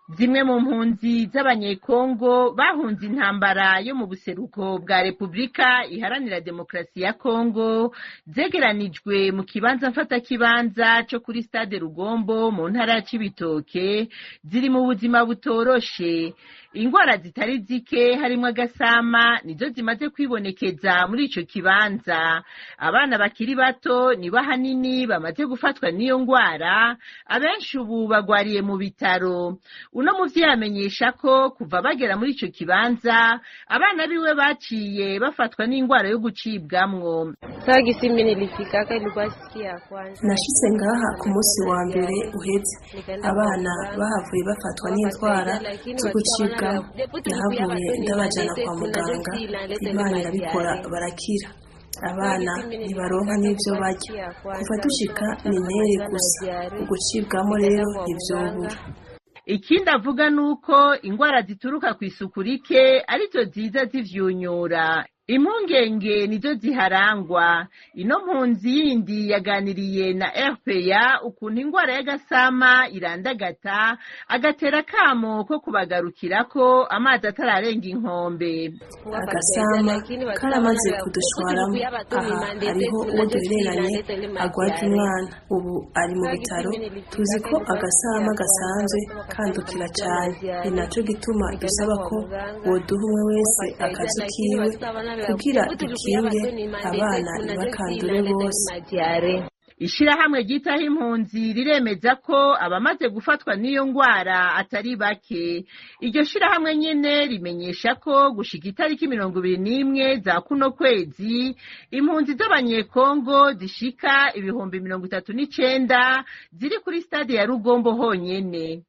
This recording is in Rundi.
Zimwe mu mpunzi z'Abanyekongo bahunze intambara yo mu buseruko bwa Repubulika Iharanira Demokarasi ya Kongo zegeranijwe mu kibanza mfatakibanza co kuri Stade Rugombo mu ntara ya Cibitoke, ziri mu buzima butoroshe. Ingwara zitari zike harimwo agasama nizo zimaze kwibonekeza muri ico kibanza. Abana bakiri bato nibo ahanini bamaze gufatwa n'iyo ngwara, abenshi ubu bagwariye mu bitaro. Uno muvyeyi amenyesha ko kuva bagera muri ico kibanza abana biwe baciye bafatwa n'ingwara yo gucibwamwo. Nashitse ngaha ku munsi wa mbere uheze, abana bahavuye bafatwa n'indwara zo gucibwamwo. Nahavuye ndabajana kwa muganga, Imana irabikora barakira. Abana ntibaronka n'ivyo barya, kuva dushika ni intere gusa, ugucibwamwo rero ntivyobura. Ikindi avuga nuko ingwara zituruka kw'isuku rike arizo ziza zivyunyura. Impungenge nizo ziharangwa. Ino mpunzi yindi yaganiriye na RPA ukuntu ingwara y'agasama irandagata, agatera akamo ko kubagarukirako amazi atararenga inkombe. Agasama karamaze kudushwaramwo, aha hariho uwo duhereranye agwaje umwana, ubu ari mu bitaro. Tuzi ko agasama gasanzwe kandukira cane, ni naco gituma dusaba ko boduha umwe wese akazu kiwe kugira dukinge abana ntibakandure bose. Ishirahamwe ryitaho impunzi riremeza ko abamaze gufatwa n'iyo ngwara atari bake. Iryo shirahamwe nyene rimenyesha ko gushika itariki 21 za kuno kwezi impunzi z'Abanyekongo zishika 39,000 ziri kuri stade ya Rugombo honyene.